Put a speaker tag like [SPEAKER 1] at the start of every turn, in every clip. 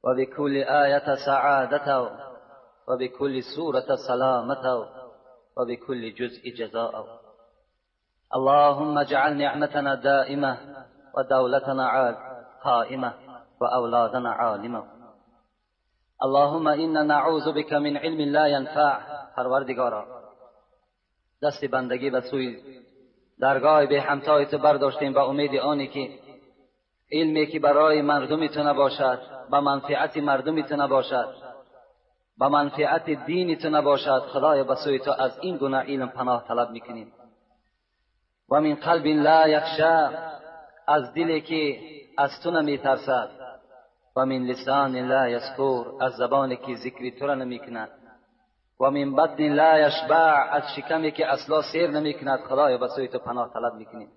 [SPEAKER 1] وبكل آية سعادة وبكل سورة سلامة وبكل جزء جزاء. اللهم اجعل نعمتنا دائمة ودولتنا قائمة وأولادنا عالمة. اللهم إنا نعوذ بك من علم لا ينفع. پروردگارا، دست بندگی به سوی درگاه به همتای تو برداشتیم با امید آنی که علمی که برای مردم تو نباشد، به منفعت مردم تو نباشد، به منفعت دین تو نباشد، خدای به سوی تو از این گونه علم پناه طلب میکنیم. و من قلب لا یخشى، از دلی که از تو نمیترسد. و من لسان لا یذکر، از زبانی که ذکر تو را نمیکند. و من بطن لا یشبع، از شکمی که اصلا سیر نمیکند. خدای به سوی تو پناه طلب میکنیم.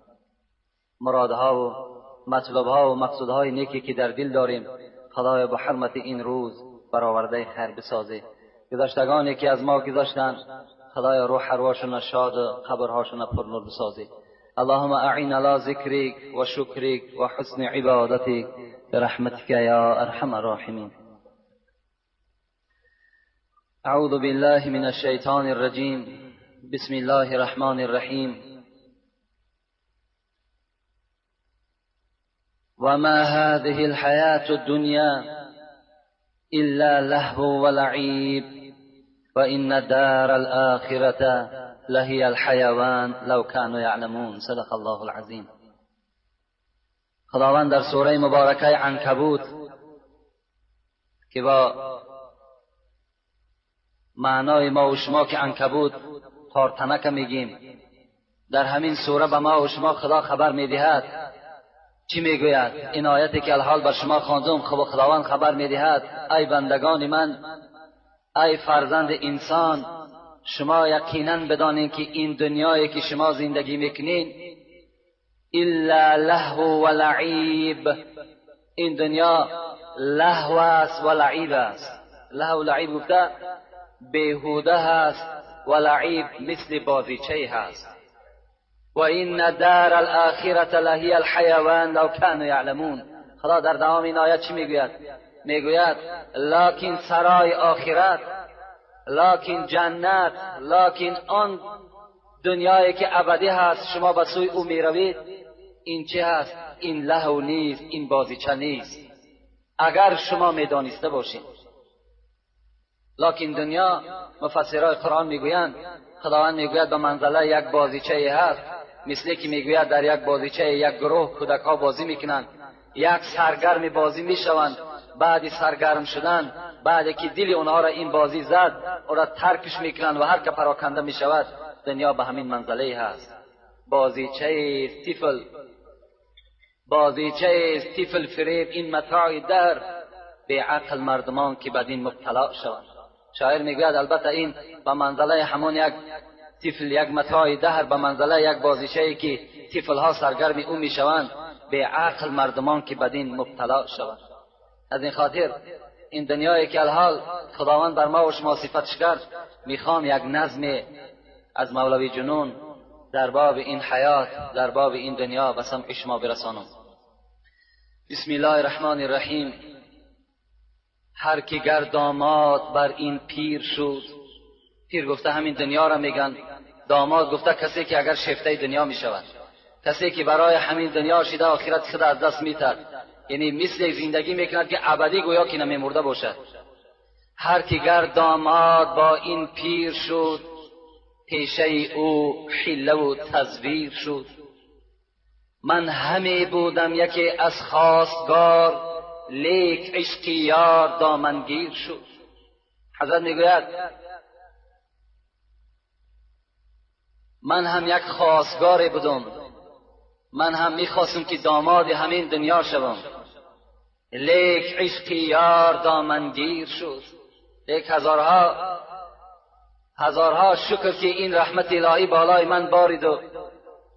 [SPEAKER 1] مرادها و مطلبها و مقصودهای نیکی که در دل داریم، خدای به حرمت این روز برآورده خیر بسازه. گذشتگانی که از ما گذشتند، خدای روح ارواحشون شاد و قبرهاشون پر نور بسازه. اللهم اعین على ذکرک و شکرک و حسن عبادتک برحمتک یا ارحم الراحمین. اعوذ بالله من الشیطان الرجیم. بسم الله الرحمن الرحیم. وما هذه الحياة الدنيا إلا لهو ولعيب وإن دار الآخرة لهي الحيوان لو كانوا يعلمون. صدق الله العظیم. خداوند در سوره مبارکه عنکبوت که با معنای ما و شما که عنکبوت تارتنک میگیم، در همین سوره به ما و شما خدا خبر میدهد. چی میگوید؟ این آیتی که الحال بر شما خواندم، خب خداوند خبر میدهد ای بندگان من، ای فرزند انسان، شما یقینا بدانین که این دنیایی که شما زندگی میکنین الا لهو و لعیب، این دنیا لهو است و لعیب است. لهو و لعیب گفته بیهوده هست و لعیب مثل بازیچه هست. و این دار الاخرة لهی الحیوان لو كانوا یعلمون. خدا در دوام این آیت چی میگوید؟ میگوید لکن سرای آخرت، لکن جنت، لکن آن دنیایی که ابدی هست شما به سوی او میروید، این چه هست؟ این لهو نیست، این بازیچه نیست، اگر شما میدانسته باشید. لکن دنیا، مفسرای قرآن میگویند، خداوند میگوید به منزله یک بازیچه هست، مثل که میگوید در یک بازیچه یک گروه کودک ها بازی میکنند، یک سرگرم بازی میشوند، بعد سرگرم شدن، بعد که دل اونها را این بازی زد، او را ترکش میکنند و هر که پراکنده میشود. دنیا به همین منزله هست، بازیچه طفل، بازیچه طفل فریب، این متاع در به عقل مردمان که بدین مبتلا شوند. شاعر میگوید البته این به منزله همان یک طفل، یک متاع دهر، به منزله یک بازیچه که طفل ها سرگرم او میشوند، به عقل مردمان که بدین مبتلا شوند. از این خاطر این دنیایی که الحال خداوند بر ما و شما صفتش کرد، میخوام یک نظم از مولوی جنون در باب این حیات، در باب این دنیا به سمع شما برسانم. بسم الله الرحمن الرحیم. هر کی گر داماد بر این پیر شد، پیر گفته همین دنیا را میگن، داماد گفته کسی که اگر شیفته دنیا میشود، کسی که برای همین دنیا شده آخرت خود از دست میتد، یعنی مثل زندگی میکند که ابدی گویا که نمیمرده باشد. هر کی گر داماد با این پیر شد، پیشه او حیله و تزویر شد. من همی بودم یکی از خواستگار، لیک عشقی یار دامنگیر شد. حضرت میگوید من هم یک خواستگار بودم، من هم میخواستم که داماد همین دنیا شوم، لیک عشقی یار دامنگیر شد. لیک هزارها شکر که این رحمت الهی بالای من بارید و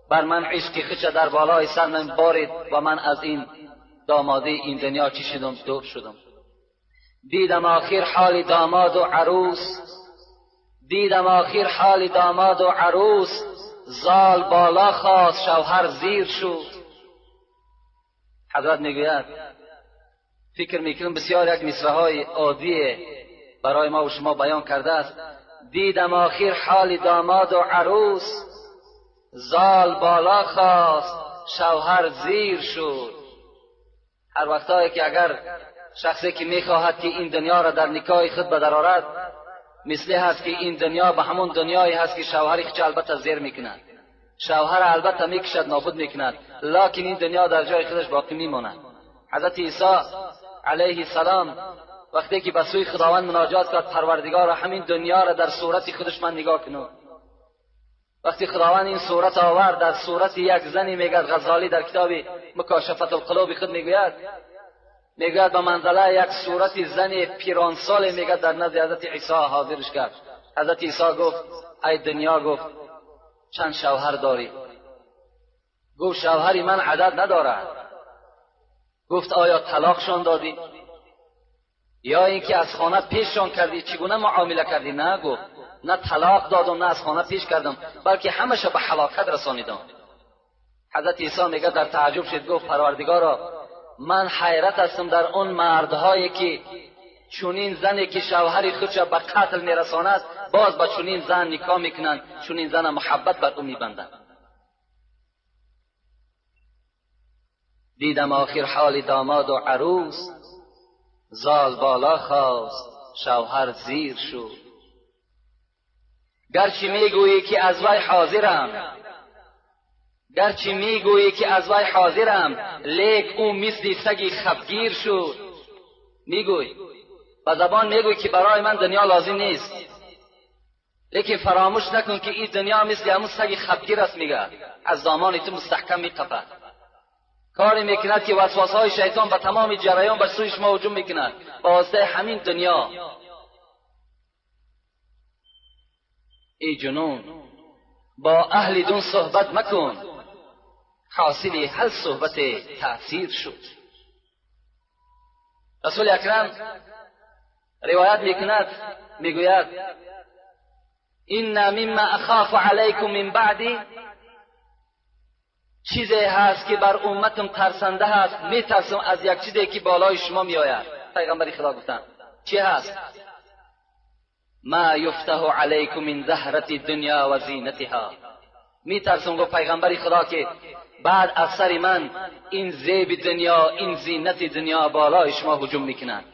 [SPEAKER 1] بر من عشقی خودش در بالای سر من بارید و من از این دامادی این دنیا چی شدم؟ دور شدم. دیدم آخر حال داماد و عروس، دیدم آخر حال داماد و عروس، زال بالا خواست شوهر زیر شد. حضرت میگوید فکر میکنم بسیار یک مصرع‌های عادی برای ما و شما بیان کرده است. دیدم آخر حال داماد و عروس، زال بالا خواست شوهر زیر شد. هر وقتایی که اگر شخصی که میخواهد که این دنیا را در نکاح خود به در آرد، مثل هست که این دنیا به همون دنیایی هست که شوهر خود البته زیر میکند، شوهر البته میکشد نابود میکند، لکن این دنیا در جای خودش باقی میماند. حضرت عیسی علیه السلام وقتی که به سوی خداوند مناجات کرد، پروردگار همین دنیا را در صورت خودش من نگاه کنم. وقتی خداوند این صورت آورد در صورت یک زنی، میگد غزالی در کتاب مکاشفت القلوب خود میگوید، میگوید به منزله یک صورت زن پیرانسال میگد در نزد حضرت عیسی حاضرش کرد. حضرت عیسی گفت ای دنیا، گفت چند شوهر داری؟ گفت شوهری من عدد ندارد. گفت آیا طلاقشان دادی یا اینکه از خانه پیششان کردی؟ چگونه معامله کردی؟ نه، گفت نه طلاق دادم نه از خانه پیش کردم، بلکه همش به هلاکت رسانیدم. حضرت عیسی میگه در تعجب شد، گفت پروردگارا من حیرت هستم در اون مردهایی که چونین زنی که شوهر خودش به قتل میرساند باز با چونین زن نکاح میکنند، چونین زن محبت بر او میبندند. دیدم آخر حال داماد و عروس، زال بالا خواست شوهر زیر شد. گرچه میگویی که از وی حاضرم، گرچه میگویی که از وی حاضرم، لیک او مثل سگی خفگیر شد. میگوی با زبان میگوی که برای من دنیا لازم نیست، لیکن فراموش نکن که این دنیا مثل همون سگ خفگیر است. میگه از دامان تو مستحکم میقفد، کاری میکند که وسواسهای شیطان به تمام جریان بر سوی شما هجوم میکند با واسطه همین دنیا. ای جنون با اهل دون صحبت مکن، حاصل هر صحبت تأثیر شد. رسول اکرم روایت میکند، میگوید این مما اخاف علیکم من بعدی، چیزی هست که بر امتم ترسنده هست، میترسم از یک چیزی که بالای شما میآید. پیغمبر خدا گفتند چی هست؟ ما یفتح علیکم من زهرت دنیا و زینتها. میترسم گفت پیغمبر خدا که بعد از سر من این زیب دنیا، این زینت دنیا بالای شما هجوم میکند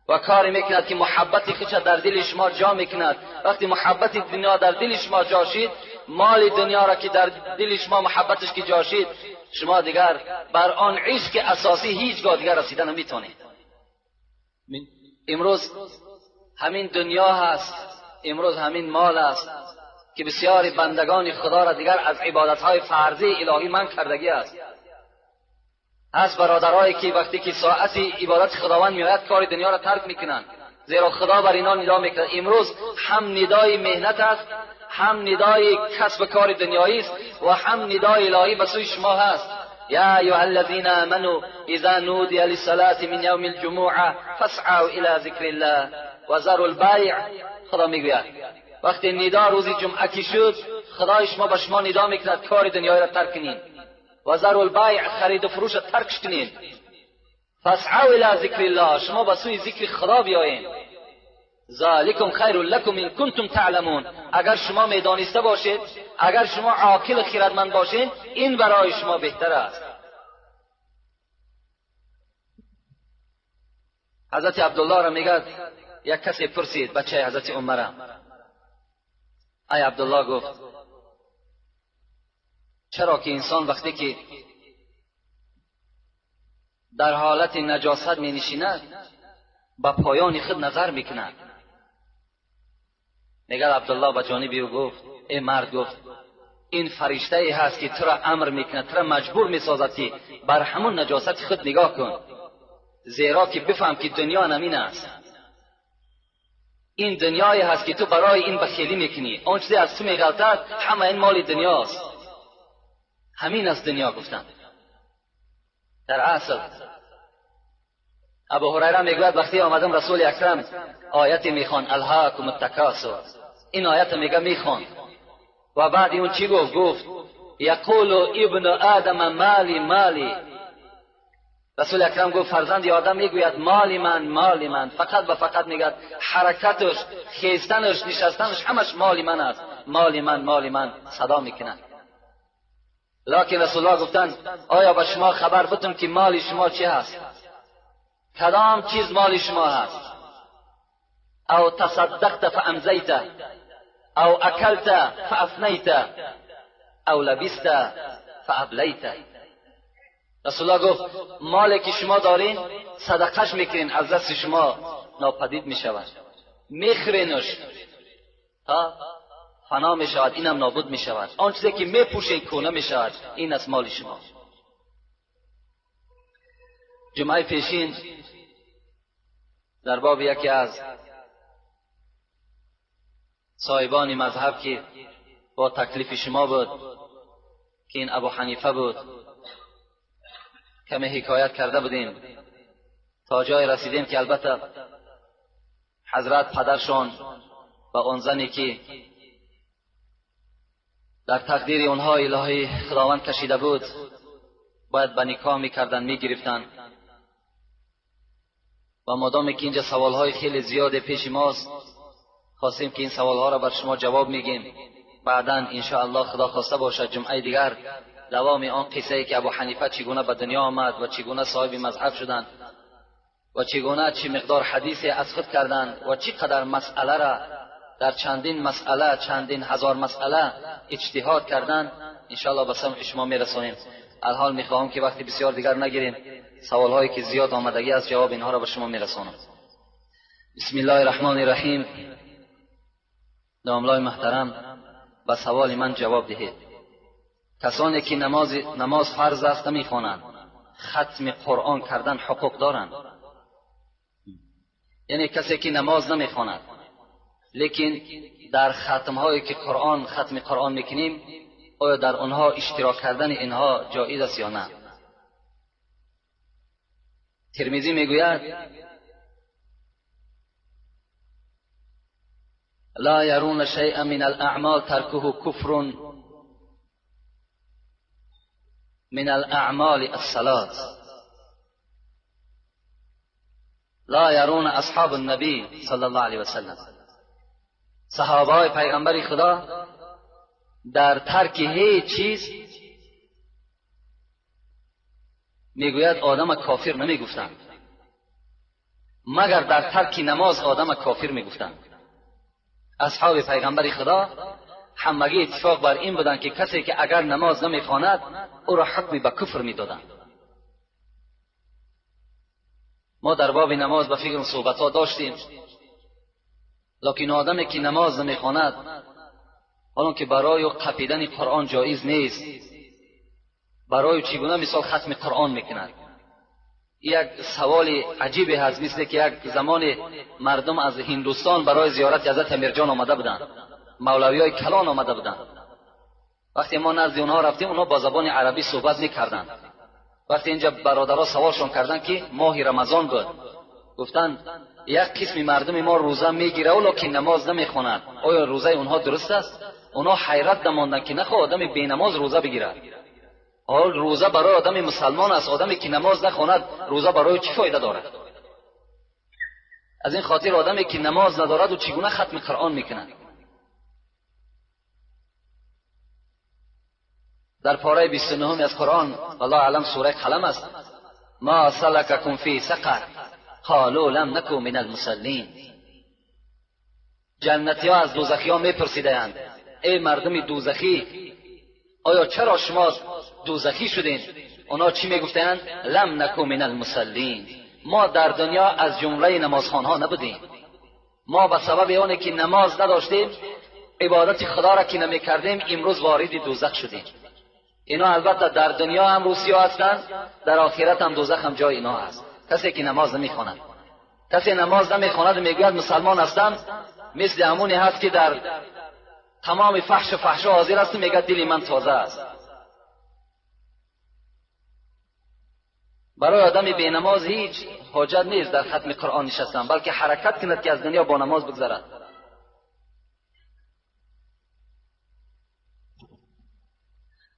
[SPEAKER 1] و کاری میکند که محبت خودش در دل شما جا میکند. وقتی محبت دنیا در دل شما جا شد، مال دنیا را که در دل شما محبتش که جا شد، شما دیگر بر آن عشق اساسی هیچگاه دیگر رسیدن نمیتونید. امروز همین دنیا هست، امروز همین مال است که بسیاری بندگان خدا را دیگر از عبادتهای فرضی الهی من کردگی است. هست برادرایی که وقتی که ساعت عبادت خداوند میآید کار دنیا را ترک میکنند، زیرا خدا بر اینا ندا میکند. امروز هم ندای مهنت است، هم ندای کسب کار دنیایی است و هم ندای الهی به سوی شما هست. یا ایها الذین آمنوا اذا نودی للصلاة من یوم الجمعه فاسعوا الی ذکر الله وذروا البیع. خدا میگوید وقتی ندا روز جمعه کی شد، خدای شما به شما ندا میکند کار دنیایی را ترک کنین، وذروا البیع، خرید و فروش را ترک کنین، فاسعوا الی ذکر الله، شما به سوی ذکر خدا بیایین. ذالکم خیر لکم ان کنتم تعلمون. اگر شما میدانسته باشید، اگر شما عاقل خردمند باشید، این برای شما بهتر است. حضرت عبدالله را میگد یک کسی پرسید، بچه حضرت عمر، ای عبدالله، گفت چرا که انسان وقتی که در حالت نجاست می نشیند به پایان خود نظر میکند؟ میگه عبدالله به جانب او گفت ای مرد، گفت این فرشته ای هست که تو را امر میکند، تو را مجبور میسازد که بر همون نجاست خود نگاه کن، زیرا که بفهم که دنیا نمین است. این دنیایی هست که تو برای این بخیلی میکنی، آن چیزی از تو میغلطد همه این مال دنیاست، همین از دنیا گفتن. در اصل ابو هریره میگوید وقتی آمدم رسول اکرم آیت میخوان، الهاکم التکاثر، این آیت میگه میخوان و بعد اون چی گفت؟ گفت یقول ابن آدم مالی مالی. رسول اکرم گفت فرزند آدم میگوید مال من، مال من، فقط و فقط میگوید حرکتش، خیستنش، نشستنش همش مال من است، مال من، مال من صدا میکند. لکن رسول الله گفتند آیا به شما خبر بدم که مال شما چی هست؟ کدام چیز مال شما هست؟ او تصدقت فامضیت، او اکلت فافنیت، او لبست فابلیت. رسول الله گفت مالی که شما دارین صدقش میکنین، از دست شما ناپدید میشود، میخورینش تا فنا میشود، اینم نابود میشود، آن چیزی که میپوشین کونه میشود، این از مال شما. جمعه پیشین در باب یکی از صاحبان مذهب که با تکلیف شما بود که این ابو حنیفه بود کمی حکایت کرده بودیم تا جای رسیدیم که البته حضرت پدرشان و آن زنی که در تقدیر آنها الهی خداوند کشیده بود باید به نکاح میکردن، میگرفتن. و مادامی که اینجا سوالهای خیلی زیاد پیش ماست خواستیم که این سوالها را بر شما جواب میگیم. بعدا انشاءالله خدا خواسته باشد جمعه دیگر دوام آن قصه ای که ابو حنیفه چگونه به دنیا آمد و چگونه صاحب مذهب شدند و چگونه چه مقدار حدیث از خود کردند و چه قدر مسئله را در چندین مسئله، چندین هزار مسئله اجتهاد کردند، انشاءالله به سمع شما میرسانیم. الحال میخواهم که وقتی بسیار دیگر نگیریم، سوالهایی که زیاد آمدگی از جواب اینها را به شما میرسانم. بسم الله الرحمن الرحیم. داملای محترم، به سوال من جواب دهید. کسانی که نماز فرض است نمیخوانند، ختم قرآن کردن حقوق دارند؟ یعنی کسی که نماز نمیخواند لیکن در ختمهایی که قرآن ختم قرآن میکنیم، آیا در آنها اشتراک کردن اینها جایز است یا نه؟ ترمذی میگوید لا يرون شيئا من الأعمال تركه كفر من الأعمال الصلاة. لا يرون أصحاب النبي صلى الله عليه وسلم. صحابه پیغمبر خدا در ترک هیچ چیز میگوید آدم کافر نمیگفتند، مگر در ترک نماز آدم کافر میگفتند. اصحاب پیغمبر خدا همگی اتفاق بر این بودند که کسی که اگر نماز نمیخواند او را حکمی به کفر میدادند. ما در باب نماز به فکر صحبت ها داشتیم، لکن آدمی که نماز نمیخواند، حالا که برای قپیدن قرآن جایز نیست، برای چگونه مثال ختم قرآن میکند؟ یک سوال عجیبی هست. مثل که یک زمان مردم از هندوستان برای زیارت حضرت امیرجان آمده بودند، مولوی های کلان آمده بودند. وقتی ما نزد اونها رفتیم، اونها با زبان عربی صحبت میکردند. وقتی اینجا برادرها سوالشون کردند که ماه رمضان بود، گفتند یک قسم مردم ما روزه میگیره ولی نماز نمیخواند، آیا روزه اونها درست است؟ اونها حیرت نماندند که نخواه آدم بی نماز روزه بگیرد. حال روزه برای آدم مسلمان است، آدمی که نماز نخواند روزه برای چی فایده دارد؟ از این خاطر آدمی که نماز ندارد و چگونه ختم قرآن میکند؟ در پاره 29 از قرآن، والله اعلم سوره قلم است، ما سلککم فی سقر قالوا لم نکو من المصلین. جنتی ها از دوزخی ها میپرسیدند ای مردم دوزخی، آیا چرا شما دوزخی شدین؟ اونا چی میگفتند؟ لم نکو من المصلین. ما در دنیا از جمله نمازخوانها نبودیم. ما به سبب آن که نماز نداشتیم، عبادت خدا را که نمیکردیم، امروز وارد دوزخ شدیم. اینا البته در دنیا هم روسیا هستند، در آخرت هم دوزخ هم جای اینا هست. کسی که نماز نمیخواند، کسی نماز نمیخواند میگوید مسلمان هستم، مثل همونی هست که در تمام فحش و فحشا حاضر است، میگه دل من تازه است. برای آدم بی نماز هیچ حاجت نیست در ختم قرآن نشستن، بلکه حرکت کند که از دنیا با نماز بگذرد.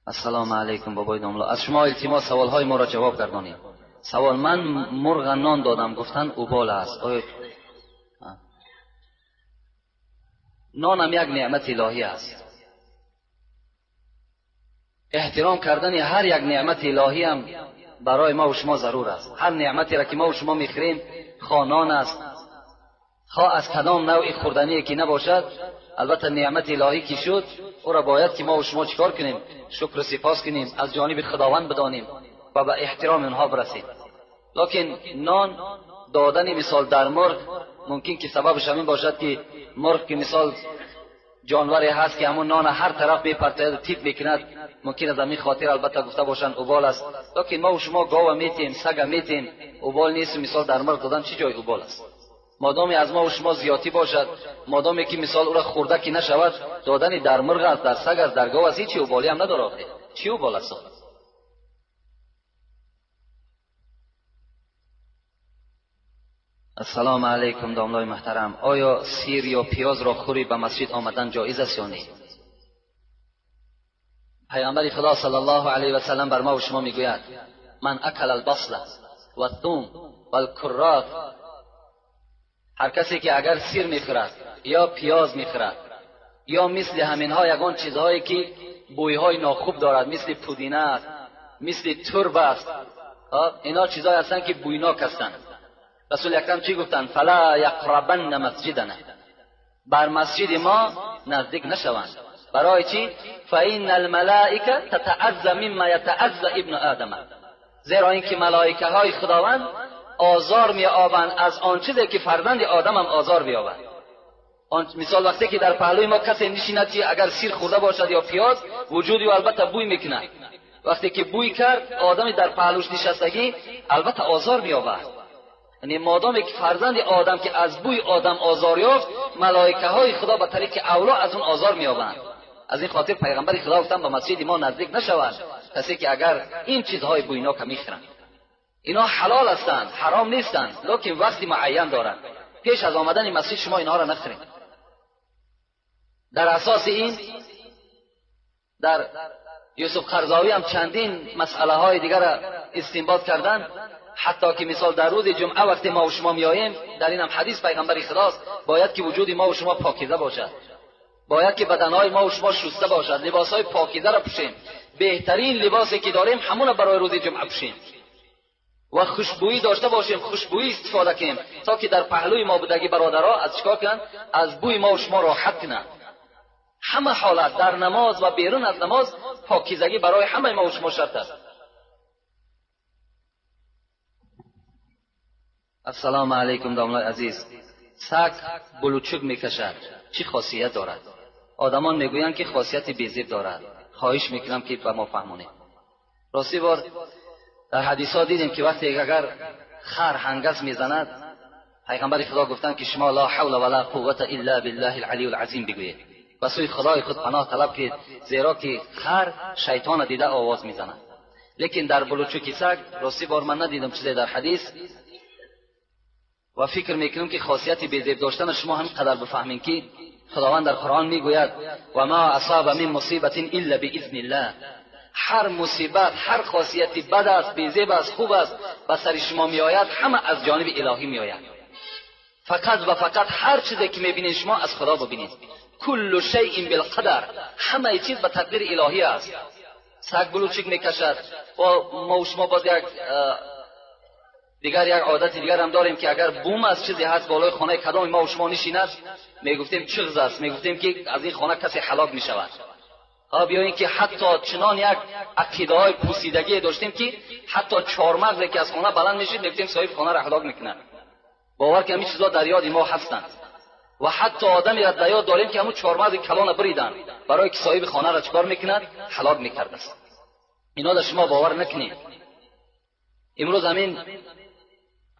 [SPEAKER 1] السلام علیکم بابای داملا، از شما التماس سوالهای ما را جواب گردانید. سوال: من مرغ نان دادم، گفتن اوبال است. آیا نانم یک نعمت الهی است؟ احترام کردن هر یک نعمت الهی هم برای ما و شما ضرور است. هر نعمتی را که ما و شما میخوریم، خواه نان است، خواه از کدام نوع خوردنی که نباشد، البته نعمت الهی که شد، او را باید که ما و شما چیکار کنیم؟ شکر و سپاس کنیم، از جانب خداوند بدانیم و به احترام آنها برسیم. لکن نان دادن مثال در مرغ ممکن که سببش همین باشد که مرغ که مثال جانوری هست که همون نان هر طرف میپرتاید و تیپ میکند، ممکن از همین خاطر البته گفته باشند اوبال است. لکن ما و شما گاو میتیم، سگ میتیم، اوبال نیست. مثال در مرغ دادن چه جای اوبال است؟ مادامی از ما و شما زیاتی باشد، مادامی که مثال او را خورده که نشود، دادن در مرغ است، در سگ است، در گاو است، هیچ اوبالی هم نداره. چی اوبال است؟ السلام علیکم داملای محترم، آیا سیر یا پیاز را خوری به مسجد آمدن جایز است یا نه؟ پیامبر خدا صلی الله علیه و سلم بر ما و شما میگوید: من اکل البصل و الثوم و الکراث، هر کسی که اگر سیر میخورد یا پیاز میخورد یا مثل همینها یگان چیزهایی که بویهای ناخوب دارد، مثل پودینه است، مثل ترب است، اینا چیزهایی هستند که بویناک هستند. رسول اکرم چی گفتند؟ فلا یقربن مسجدنا، بر مسجد ما نزدیک نشوند. برای چی؟ فإن الملائکه تتعزى مما یتعزى ابن آدم، زیرا اینکه ملائکه های خداوند آزار می‌یابند از آن چیزی که فرزند آدم هم آزار بیابد. مثال وقتی که در پهلوی ما کسی نشیند که اگر سیر خورده باشد یا پیاز، وجودی او البته بوی میکند. وقتی که بوی کرد، آدمی در پهلوش نشستگی البته آزار می‌یابد. یعنی مادامی که فرزند آدم که از بوی آدم آزار یافت، ملائکه های خدا به طریق اولا از اون آزار می‌یابند. از این خاطر پیغمبر خدا گفتند به مسجد ما نزدیک نشوند کسی که اگر این چیزهای بویناک میخورند. اینا حلال هستند، حرام نیستند، لکن وقتی معین دارند. پیش از آمدن مسجد شما اینها را نخورید. در اساس این در یوسف قرضاوی هم چندین مسئله های دیگر را استنباط کردن، حتی که مثال در روز جمعه وقتی ما و شما میاییم، در این هم حدیث پیغمبر خداست، باید که وجود ما و شما پاکیزه باشد، باید که بدنهای ما و شما شسته باشد، لباسهای پاکیزه را پوشیم، بهترین لباسی که داریم همون برای روز جمعه پوشیم و خوشبویی داشته باشیم، خوشبویی استفاده کنیم تا که در پهلوی ما بودگی برادرها از چیکار کنند؟ از بوی ما و شما راحت کنند. همه حالت در نماز و بیرون از نماز پاکیزگی برای همه ما و شما شرط است. السلام علیکم داملای عزیز، سگ بلوچک میکشد، چی خاصیت دارد؟ آدمان میگویند که خاصیت بیزیب دارد. خواهش میکنم که به ما فهمونید. راستی بار در حدیث ها دیدیم که وقتی اگر خر هنگس میزند، پیغمبر خدا گفتند که شما لا حول ولا قوت الا بالله العلی العظیم بگویید و سوی خدای خود پناه طلب کنید، زیرا که خر شیطان دیده آواز میزند. لیکن در بلوچکی سگ راستی بار من ندیدم چیزی در حدیث و فکر میکنم که خاصیت بیزیب داشتن شما هم قدر بفهمین که خداوند در قرآن میگوید و ما اصاب من مصیبت الا باذن الله، هر مصیبت، هر خاصیت بد است، بیزیب است، خوب است و سر شما میآید، همه از جانب الهی میآید. فقط و فقط هر چیزی که میبینید شما از خدا ببینید. کل شیء بالقدر، همه چیز به تقدیر الهی است. سگ بلوچک میکشد و ما و شما باز یک دیگر یک عادت دیگر هم داریم که اگر بوم از چیزی هست بالای خانه کدام ما و شما نشیند، میگفتیم چغز است، میگفتیم که از این خانه کسی هلاک میشود. یا اینکه حتی چنان یک عقیده های پوسیدگی داشتیم که حتی چهارمغزی که از خانه بلند میشید میگفتیم صاحب خانه را هلاک میکنه. باور که همین چیزا در یاد ما هستند و حتی آدمی را در یاد داریم که همون چهارمغز کلان بریدن برای که صاحب خانه را چکار میکند؟ هلاک میکرد است. اینا در شما باور نکنید. امروز همین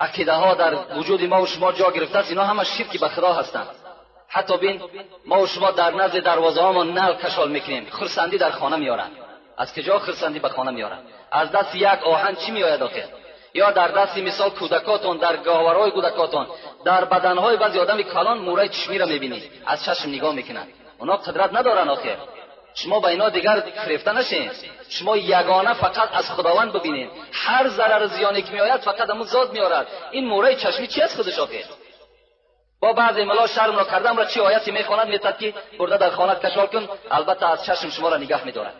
[SPEAKER 1] عقیده ها در وجود ما و شما جا گرفته است. اینا همه شرکی به خدا هستند. حتی بین ما و شما در نزد دروازه ها ما نل کشال میکنیم، خرسندی در خانه میارن. از کجا خرسندی به خانه میارن؟ از دست یک آهن چی میآید آخر؟ یا در دست مثال کودکاتون، در گاهوارهای کودکاتون، در بدنهای بعضی آدم کلان مورای چشمی را میبینید، از چشم نگاه میکنن. اونا قدرت ندارن آخر. شما با اینا دیگر فریفته نشین. شما یگانه فقط از خداوند ببینین. هر ضرر و زیانی که میآید فقط همون ذات میآرد. این موره چشمی چی از خودش آخه؟ با بعضی ملا شرم را کردم را چی آیتی میخواند میتد که برده در خانه کشال کن، البته از چشم شما را نگه میدارد.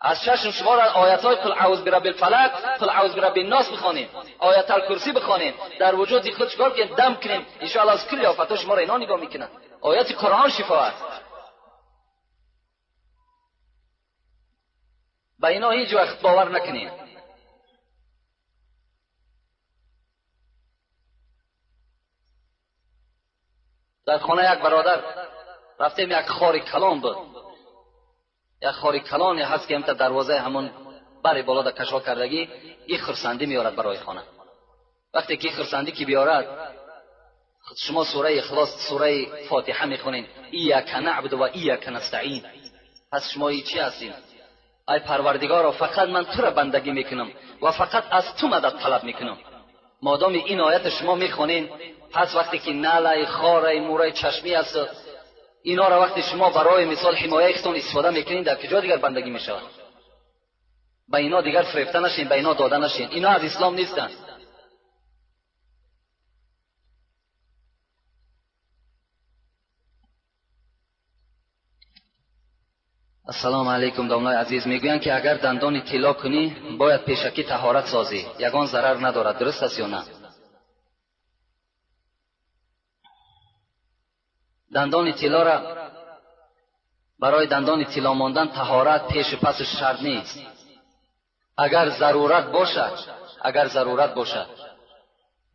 [SPEAKER 1] از چشم شما را آیت های قل اعوذ برب الفلق، قل اعوذ برب الناس بخوانید، آیت الکرسی بخوانید، در وجود خود چکار کنید؟ دم کنید. ان شاء الله از کل آفت‌ها شما را اینا نگاه میکنند. آیت قرآن شفا است. به اینا هیچ وقت باور نکنید. در خانه یک برادر رفتیم، یک خار کلان بود، یک خار کلانی هست که امتا دروازه همون بر بالا در کشا کردگی، این خرسندی میارد برای خانه. وقتی که خرسندی که بیارد، شما سوره اخلاص، سوره فاتحه میخونین، ایاک نعبد و ایاک نستعین. پس شما چی هستین؟ ای پروردگارا، فقط من تو را بندگی میکنم و فقط از تو مدد طلب میکنم. مادام این آیت شما میخونین، پس وقتی که نعله، خاره، موره چشمی است، اینا را وقتی شما برای مثال حمایه خودتون استفاده میکنین، در کجا دیگر بندگی میشود؟ به اینا دیگر فریفته نشین، به اینا داده نشین. اینا از اسلام نیستن. السلام علیکم داملای عزیز. میگویند که اگر دندان طلا کنی باید پیشکی طهارت سازی، یگان ضرر ندارد، درست است یا نه؟ دندان طلا را برای دندان طلا ماندن طهارت پیش و پس شرط نیست. اگر ضرورت باشد، اگر ضرورت باشد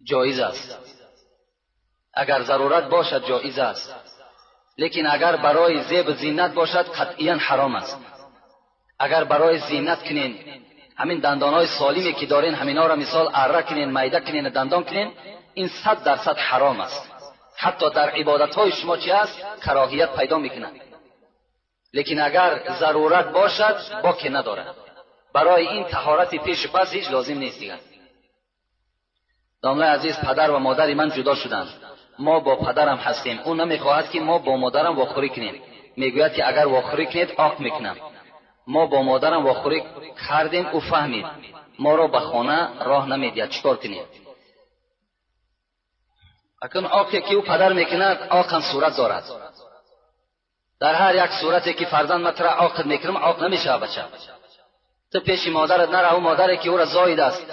[SPEAKER 1] جایز است. اگر ضرورت باشد جایز است. لیکن اگر برای زیب زینت باشد قطعیا حرام است. اگر برای زینت کنین، همین دندانهای سالمی که دارین همینا را مثال اره کنین، میده کنین، دندان کنین، این 100% حرام است. حتی در عبادتهای شما چی است؟ کراهیت پیدا میکنند. لیکن اگر ضرورت باشد باکی ندارد. برای این طهارت پیش پس هیچ لازم نیست دیگر. داملای عزیز، پدر و مادر من جدا شدند. ما با پدرم هستیم. او نمیخواهد که ما با مادرم واخوری کنیم. میگوید که اگر واخوری کنید عاق میکنم. ما با مادرم واخوری کردیم، او فهمید. ما را به خانه راه نمیدهد. چیکار کنیم؟ اکنون عاقی که او پدر میکند، عاق هم صورت دارد. در هر یک صورتی که فرزند من تو را عاق میکنم، عاق نمیشه بچه. تو پیش مادرت نره، او مادری که او را زاید است،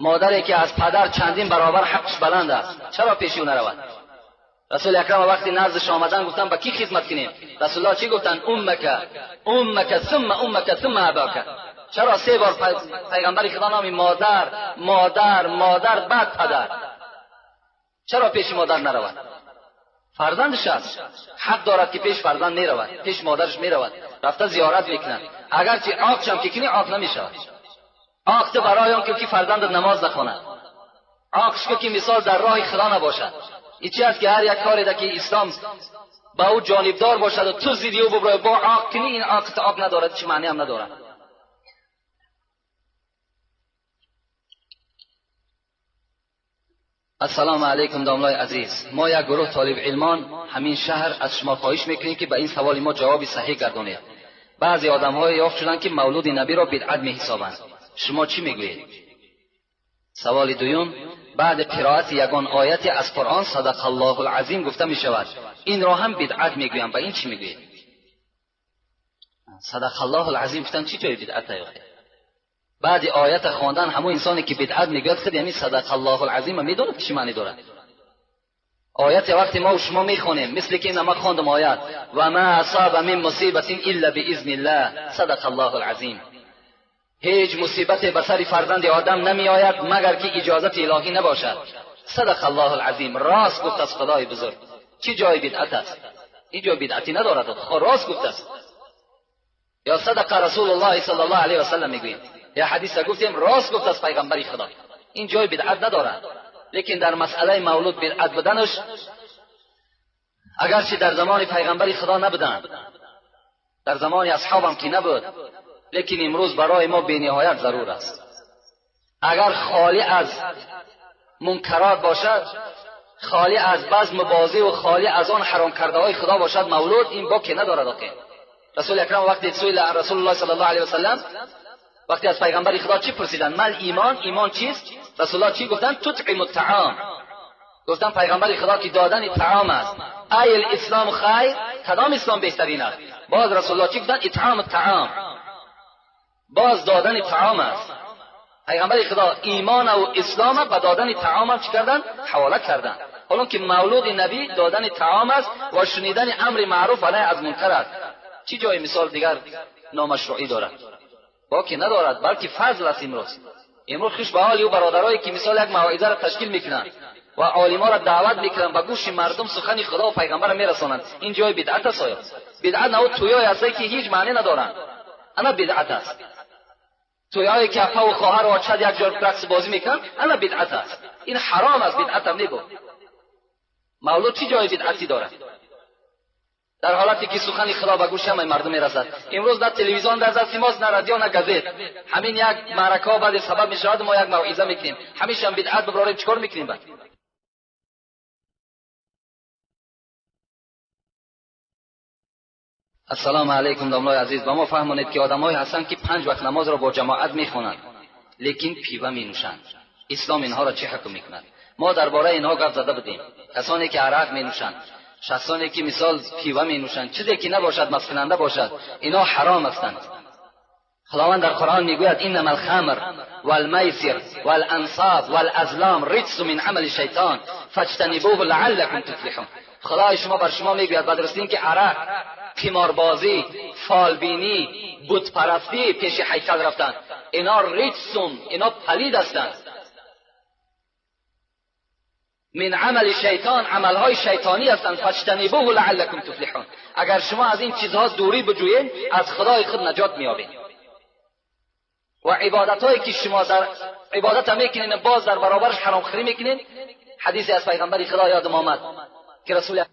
[SPEAKER 1] مادری که از پدر چندین برابر حقش بلند است، چرا پیش او نرود؟ رسول اکرم وقتی نزدش آمدن گفتن به کی خدمت کنیم؟ رسول الله چی گفتن؟ امک امک ثم امک ثم اباک. چرا سه بار پیغمبر خدا نامی مادر مادر مادر بعد پدر؟ چرا پیش مادر نرود؟ فرزندش است، حق دارد که پیش فرزند نرود، پیش مادرش میرود، رفته زیارت میکند. اگرچه عاق هم که کنی عاق نمیشود. عاق تو برای آن که فرزند نماز نخواند، عاقش که مثال در راه خدا نباشد. این چی است که هر یک کاری ده که اسلام با او جانبدار باشد و تو زیدی او ببرای با عاق کنی، این عاق عاق ندارد، چه معنی هم ندارد. السلام علیکم داملای عزیز. ما یک گروه طالب علمان همین شهر از شما خواهش میکنیم که به این سوال ما جواب صحیح گردانید. بعضی آدم‌های یافت شدند که مولود نبی را بدعت میحسابند. شما چی میگویید؟ سوال دوم، بعد قرائت یگان آیت از قرآن صدق الله العظیم گفته می شود، این را هم بدعت میگویم، به این چی میگویید؟ صدق الله العظیم گفتن چی جای بدعت است؟ بعد آیت خواندن همون انسانی که بدعت میگوید خود یعنی صدق الله العظیم میداند که چی معنی دارد. آیت وقتی ما و شما میخوانیم، مثل که ما خواندم آیت و ما اصاب من مصیبت الا باذن الله صدق الله العظیم، هیچ مصیبت به سر فرزند آدم نمی آید مگر که اجازت الهی نباشد. صدق الله العظیم، راست گفت از خدای بزرگ. چی جای بدعت است؟ این جای بدعتی ندارد، راست گفت است. یا صدق رسول الله صلی الله علیه و سلم میگوییم، یا حدیث گفتیم راست گفت از پیغمبر خدا. این جای بدعت ندارد. لیکن در مسئله مولود بدعت بودنش، اگرچه در زمان پیغمبر خدا نبودند، در زمان اصحابم که نبود، لیکن امروز برای ما بی‌نهایت ضرور است. اگر خالی از منکرات باشد، خالی از بزم بازی و خالی از آن حرام کرده های خدا باشد مولود، این باکی ندارد. آخه رسول اکرم وقتی سئیل رسول الله صلی الله علیه و سلم، وقتی از پیغمبر خدا چی پرسیدن؟ مل ایمان، ایمان چیست؟ رسول الله چی گفتن؟ تطعم الطعام. گفتن پیغمبر خدا که دادن طعام است. ای الاسلام خیر، کدام اسلام بهترین است؟ باز رسول الله چی گفتن؟ اطعام الطعام، باز دادن طعام است. پیغمبر خدا ایمان و اسلام به دادن طعام هم چی کردن؟ حواله کردن. حالا که مولود نبی دادن طعام است و شنیدن امر معروف و نهی از منکر است. چی جای مثال دیگر نامشروعی دارد؟ باکی ندارد، بلکه فضل است. امروز خوش به حال او برادرایی که مثال یک موعظه را تشکیل میکنند و عالما را دعوت میکنند، به گوش مردم سخن خدا و پیغمبر را میرسانند. این جای بدعت است. آیا بدعت نه تویای است که هیچ معنی ندارند، انا بدعت است. تویایی که اپا و خواهر و چد یک جا رقص بازی میکنند، انا بدعت است. این حرام است، بدعت هم نگو. مولود چی جای بدعتی دارد؟ در حالتی که سخن خدا به گوش همه مردم میرسد. امروز نه تلویزیون در دست ماست، نه رادیو، نه گازت. همین یک معرکه بعد سبب میشود ما یک موعظه میکنیم، همیشه هم بدعت ببراریم. چیکار میکنیم بعد؟ السلام علیکم داملای عزیز، با ما فهمانید که آدمایی هستند که 5 وقت نماز را با جماعت میخوانند لیکن پیوه مینوشند. اسلام اینها را چه حکم میکند؟ ما درباره اینها گپ زده بودیم. کسانی که عرق مینوشند، شخصانی که مثال پیوه مینوشند، چیزی که نباشد مسکننده باشد، اینا حرام هستند. خداوند در قرآن میگوید انما الخمر والمیسر والانصاب والازلام رجس من عمل الشیطان فاجتنبوه لعلکم تفلحون. خدای شما بر شما میگوید بدرستین که عرق، قماربازی، فالبینی، بت پرستی، پیش هیکل رفتن، اینا رجسون، اینا پلید هستند. من عمل شیطان، عملهای شیطانی هستند. فاجتنبوه لعلکم تفلحون. اگر شما از این چیزها دوری بجویین از خدای خود نجات میابین. و عبادتهایی که شما در عبادت میکنین باز در برابرش حرام خوری میکنین. حدیثی از پیغمبر خدا یادم آمد که رسول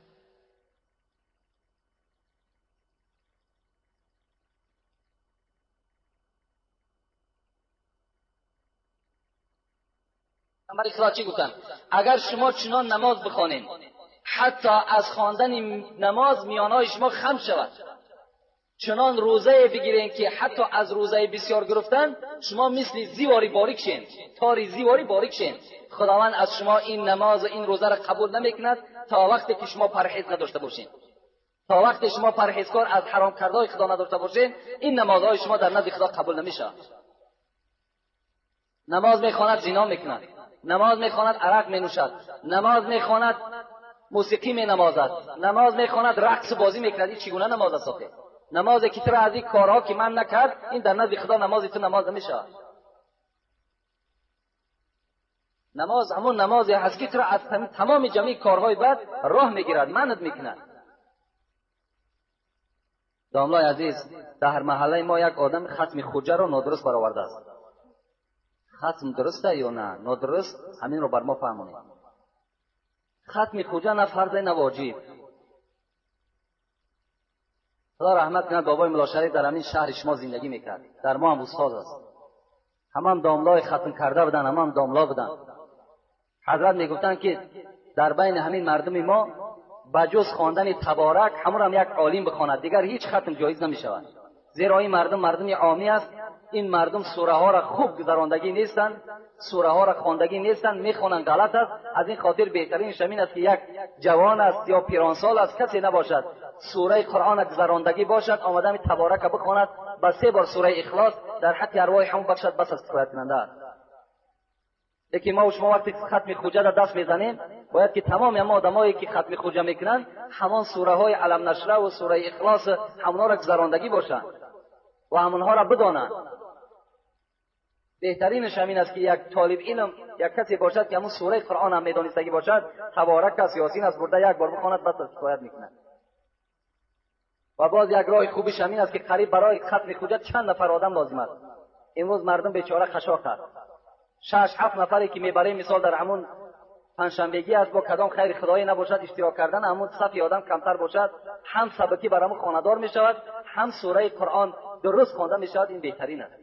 [SPEAKER 1] پیغمبر خدا چی گفتن؟ اگر شما چنان نماز بخوانین حتی از خواندن نماز میانهای شما خم شود، چنان روزه بگیرین که حتی از روزه بسیار گرفتن شما مثل زیواری باریک شین، تاری زیواری باریک شین، خداوند از شما این نماز و این روزه را قبول نمیکند تا وقتی که شما پرهیز نداشته باشین. تا وقتی شما پرهیزکار از حرام کردهای خدا نداشته باشین، این نمازهای شما در نزد خدا قبول نمیشه. نماز میخواند زنا میکند، نماز میخواند عرق مینوشد، نماز میخواند موسیقی مینمازد، نماز میخواند رقص بازی میکند. این چگونه نماز است؟ نمازی که تو را از این کارها که من نکرد، این در نزد خدا نمازی تو نماز نمیشه. نماز همون نمازی هست که تو را از تمام جمعی کارهای بد راه میگیرد، منعت میکند. داملای عزیز، در محله ما یک آدم ختم خوجه را نادرست برآورده است. ختم درسته یا نه نادرست، همین رو بر ما فهمونید. ختم خوجه نه فرض نه واجب. خدا رحمت کند بابای ملا شریف در همین شهر شما زندگی میکرد، در ما هم استاد است. هم داملای ختم کرده بودن، هم داملا بودن. حضرت میگفتن که در بین همین مردم ما بجز خواندن تبارک همون هم یک عالم بخواند، دیگر هیچ ختم جایز نمیشود. زیرا این مردم مردم عامی است، این مردم سوره ها را خوب گذراندگی نیستند، سوره ها را خواندگی نیستند، میخوانند غلط است. از این خاطر بهترین شمین است که یک جوان است یا پیرانسال است، کسی نباشد، سوره قرآن گذراندگی باشد، آمدن تبارک بخواند، با 3 بار سوره اخلاص در حق ارواح هم بخشد، بس است، کفایت کننده است. یکی ما و شما وقتی ختم خوجه را دست میزنیم، باید که تمام ما آدمایی که ختم خوجه میکنند همان سوره های علم نشره و سوره اخلاص همونها را گذراندگی باشند و همونها را بدانند. بهترینش همین است که یک طالب علم، یک کسی باشد که همون سوره قرآن هم میدانستگی باشد، تبارک است، یاسین است، برده یک بار بخواند، بس است، کفایت میکند. و باز یک راه خوبش همین است که قریب برای ختم خوجه چند نفر آدم لازم است. امروز مردم بیچاره خشاک است، 6-7 نفری که میبریم مثال در همون پنجشنبگی است، با کدام خیر خدایی نباشد اشتراک کردن، همون صفی آدم کمتر باشد، هم سبکی بر همون خانه‌دار میشود، هم سوره قرآن درست خوانده میشود. این بهترین است.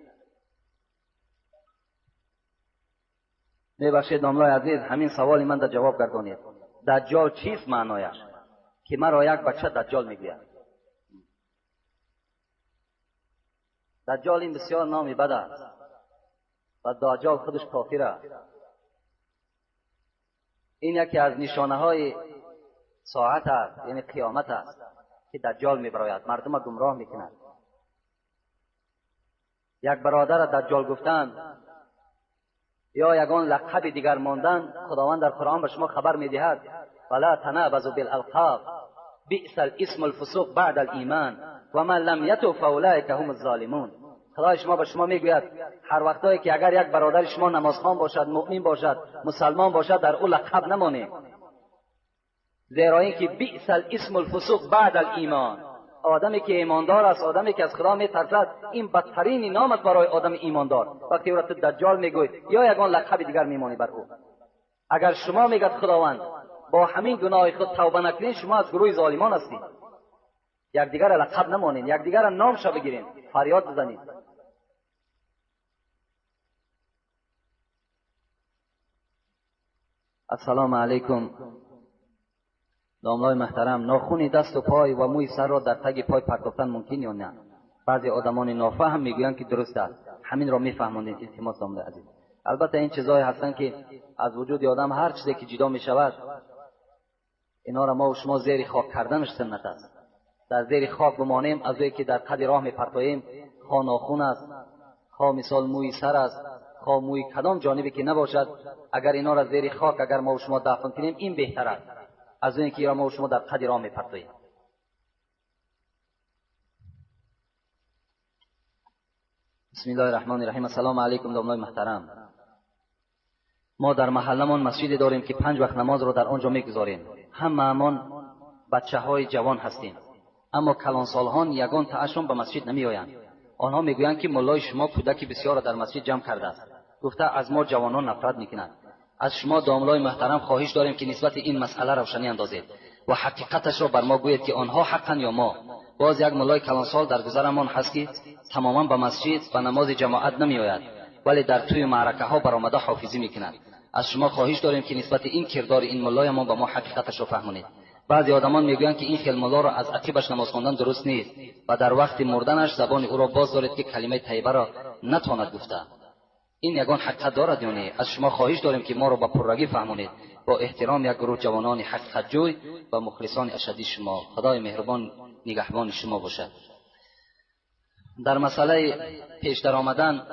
[SPEAKER 1] میبخشید داملای عزیز، همین سوال من در جواب گردانید. دجال چیست معنایش؟ که مرا یک بچه دجال میگوید. دجال این بسیار نامی بد است و دجال خودش کافر است. این یکی از نشانه های ساعت است، یعنی قیامت است که دجال میبراید، مردم را گمراه میکند. یک برادر دجال گفتن یا یگان لقب دیگر ماندن، خداوند در قرآن به شما خبر میدهد ولا تنابزوا بالالقاب بئس الاسم الفسوق بعد الایمان و من لم یتب فاولئک هم الظالمون. خدای شما به شما میگوید هر وقتایی که اگر یک برادر شما نمازخوان باشد، مؤمن باشد، مسلمان باشد، در او لقب نمانید، زیرا اینکه بئس الاسم الفسوق بعد الایمان. آدمی که ایماندار است، آدمی که از خدا میترسد، این بدترین نام است برای آدم ایماندار. وقتی او را تو دجال میگویی یا یگان لقب دیگر میمانی بر او. اگر شما میگد خداوند با همین گناه خود توبه نکنید، شما از گروه ظالمان هستید. یکدیگر را لقب نمانید، یکدیگر را نامش بگیرید، فریاد بزنید. السلام علیکم. داملای محترم، ناخون دست و پای و موی سر را در تگ پای پرتافتن ممکن یا نه؟ بعضی آدمان نافهم میگویند که درست است. همین را میفهمانید التماس داملای عزیز. البته این چیزهایی هستند که از وجود آدم هر چیزی که جدا میشود، اینا را ما و شما زیر خاک کردنش سنت است. در زیر خاک بمانیم، از وی که در قد راه میپرتاییم، خواه ناخون است، خواه مثال موی سر است، خواه موی کدام جانبی که نباشد، اگر اینا را زیر خاک اگر ما و شما دفن کنیم این بهتر است از اینکه ما و شما در قد راه میپرتاییم. بسم الله الرحمن الرحیم. السلام علیکم داملای محترم. ما در محلمان مسجد داریم که 5 وقت نماز را در آنجا میگذاریم. همه‌مان بچه های جوان هستیم، اما کلانسالهان یگان تاشون به مسجد نمیآیند. آنها میگویند که ملای شما کودکی بسیار را در مسجد جمع کرده است، گفته از ما جوانان نفرت میکنند. از شما داملای محترم خواهش داریم که نسبت این مسئله روشنی اندازید و حقیقتش را بر ما گویید که آنها حقا یا ما. باز یک ملای کلانسال در گذرمان هست که تماما به مسجد و نماز جماعت نمیآید، ولی در توی معرکه ها برآمده حافظی میکند. از شما خواهش داریم که نسبت این کردار این ملای ما به ما حقیقتش را فهمونید. بعضی آدمان میگویند که این خیل ملا را از عقیبش نماز خواندن درست نیست و در وقت مردنش زبان او را باز دارید که کلمه طیبه را نتواند گفته. این یگان حقیقت دارد یا نه؟ از شما خواهش داریم که ما را با پررگی فهمونید. با احترام یک گروه جوانان حقیقت جوی و مخلصان اشدی شما. خدای مهربان نگهبان شما باشد. در مسئله پیش در آمدن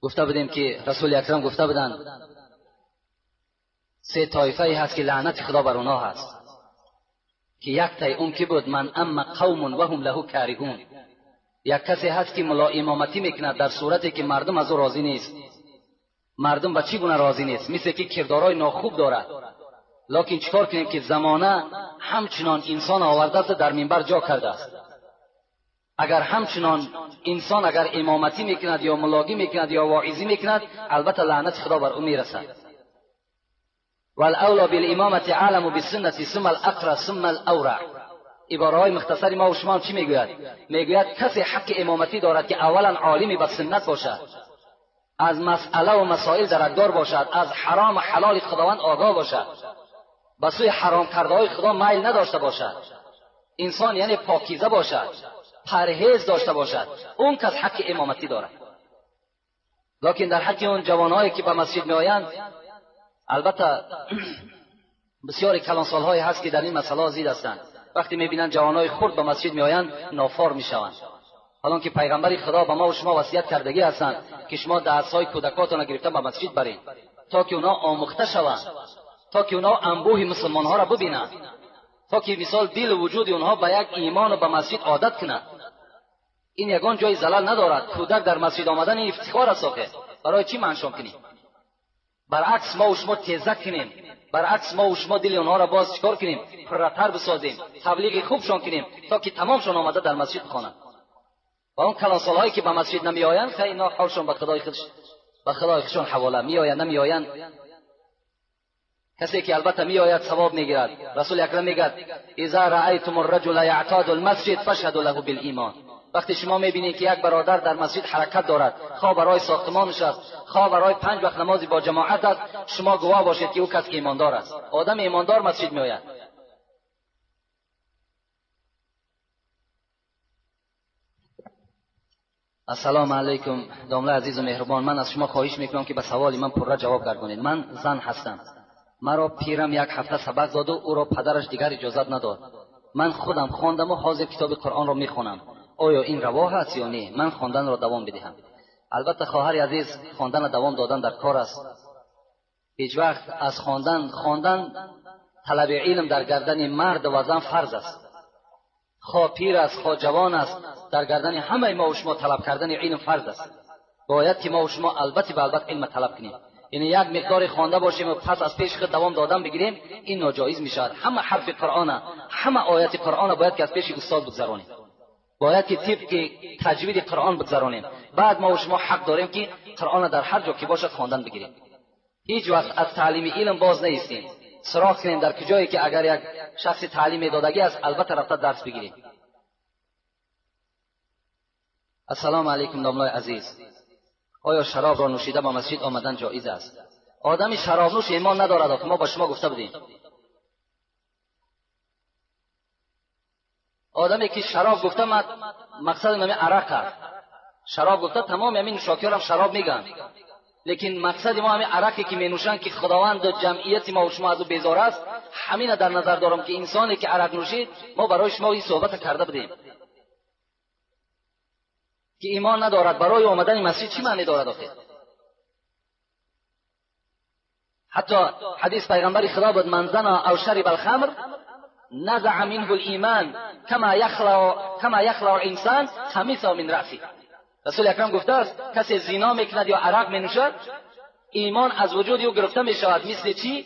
[SPEAKER 1] گفته بودیم که رسول اکرم گفته بودند 3 طایفه ای هست که لعنت خدا بر اونها هست، که یک تای اون که بود من اما قوم و هم له کارهون. یک کسی هست که ملا امامتی میکند در صورتی که مردم از او راضی نیست. مردم به چی گونه راضی نیست؟ مثل که کردارای ناخوب دارد، لکن چیکار کنیم که زمانه همچنان انسان آورده است در منبر جا کرده است. اگر همچنان انسان اگر امامتی میکند یا ملاگی میکند یا واعظی میکند، البته لعنت خدا بر او میرسد. والاولا بالامامت عالم بالسنة ثم الاقرا ثم الاورع. عباره های مختصری ما و شما چی میگوید؟ میگوید کسی حق امامتی دارد که اولا عالمی به سنت باشد، از مسئله و مسائل درکدار باشد، از حرام و حلال خداوند آگاه باشد، به سوی حرام کرده های خدا میل نداشته باشد، انسان یعنی پاکیزه باشد، پرهیز داشته باشد، اون کس حق امامتی دارد. لکن در حق اون جوانهایی که به مسجد میآیند، البته بسیاری کلانسالهایی هست که در این مسئله زید هستند. وقتی میبینند جوانای خرد به مسجد میآیند نافار میشوند. حالا که پیغمبر خدا به ما و شما وصیت کردگی هستند که شما دستهای کودکاتان را گرفته به مسجد برید تا که اونا آموخته شوند، تا که اونا انبوه مسلمانها را ببینند، تا که مثال دل و وجود اونها به یک ایمان و به مسجد عادت کنند. این یگان جای زلل ندارد. کودک در مسجد آمدن این افتخار است. برای چی منشان کنیم؟ برعکس ما و شما تیزه کنیم، برعکس ما و شما دل اونها را باز چکار کنیم؟ پرتر بسازیم، تبلیغ خوبشان کنیم تا که تمامشان آمده در مسجد بخوانند. و اون کلانسالهایی که به مسجد نمیآیند، خیلی اینا حالشان به خدای خودش، به خدای خودشان حواله، میآیند نمیآیند. کسی که البته میآید ثواب میگیرد. رسول اکرم میگه اذا رأیتم الرجل یعتاد المسجد فاشهدوا له بالایمان. وقتی شما میبینید که یک برادر در مسجد حرکت دارد، خواه برای ساختمانش است، خواه برای 5 وقت نمازی با جماعت است، شما گواه باشید که او کس که ایماندار است. آدم ایماندار مسجد میآید. Ассалому алайкум, домла азизу меҳрубон. Ман аз шумо хоҳиш мекунам, ки ба саволи ман пурра ҷавоб гардонед. Ман зан ҳастам. Маро пирам як ҳафта сабақ доду ӯро падараш дигар иҷозат надод. Ман худам хондаму ҳозир китоби Қуръонро мехонам. Оё ин раво ҳаст ё не? Ман хонданро давом бидиҳам? Албатта, хоҳари азиз, хонданро давом додан дар кор аст. Ҳеҷ вақт аз хондан талаби илм дар гардани мард ва зан фарз аст. Хоҳ пир аст, хоҳ ҷавон аст, дар гардани ҳамаи мо шумо талаб кардани илм фарз аст. Бояд ки мо шумо албатта ба албат илм талаб кунем. Яъне як миқдоре хонда бошем ва пас аз пеши худ давом додан бигирем, ин ноҷоиз мешавад. Ҳама ҳарфи Қуръона, ҳама ояти Қуръона бояд ки аз пеши устод бигзаронем. Бояд ки тибқи таҷвиди Қуръон бигзаронем. Баъд мо шумо ҳақ дорем, ки Қуръона дар ҳар ҷо ки бошад хондан бигирем. Ҳеҷ вақт аз таълими илм боз наистем. Суроғ кунем дар куҷое ки агар як шахси таълим медодагӣ аст, албатта рафта дарс бигирем. Ассалому алайкум, домлои азиз. Оё шаробро нӯшида ба масҷид омадан ҷоиз аст? Одами шаробнӯш имон надорад, мо ба шумо гуфта будем. Одаме ки шароб гуфта, мақсад ҳамин арақ аст. Шароб гуфта тамоми ҳамин нӯшокиёрам шароб мегӯянд, лекин мақсади мо ҳамин араке ки менӯшанд, ки Худованду ҷамъияти мо шумо аз ӯ безор аст, ҳамина дар назар дорам, ки инсоне ки арақ нӯшид, мо барои шумо ин суҳбата карда будем, ки имон надорад, барои омадани масҷид чӣ маъне дорад охир? Ҳатто ҳадис пайғамбари Худо буд: ман зана ав шариба алхамр نزع منه الایمان كما يخلع الانسان خمیسه من رأسه. رسول اکرم گفته است کسی زینا میکند یا عرق مینوشد، ایمان از وجود او گرفته میشود. مثل چی؟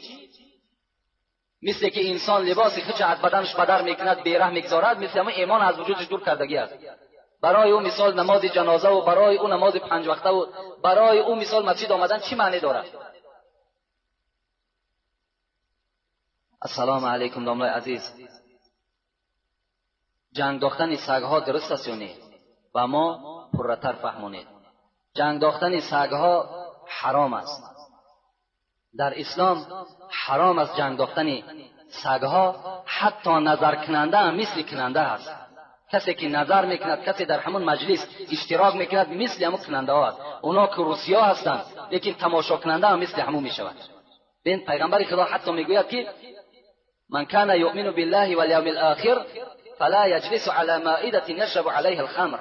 [SPEAKER 1] مثل که انسان لباس خودش از بدنش بدر میکند، بیره میگذارد، مثل همون ایمان از وجودش دور کردگی است. برای او مثال نماز جنازه و برای او نماز پنج وقته و برای او مثال مسجد آمدن چی معنی دارد؟ السلام علیکم داملای عزیز. جنگ داختن سگها درست است یا نه؟ و ما پرتر فهمونید. جنگ داختن سگها حرام است. در اسلام حرام است جنگ داختن سگها. حتی نظر کننده هم مثل کننده است. کسی که نظر میکند، کسی در همون مجلس اشتراک میکند، مثل همون کننده ها است. اونا که روسیا هستند، لیکن تماشا کننده هم مثل همون میشود. بین پیغمبر خدا حتی میگوید که من كان يؤمن بالله واليوم الآخر فلا يجلس على مائدة يشرب عليها الخمر.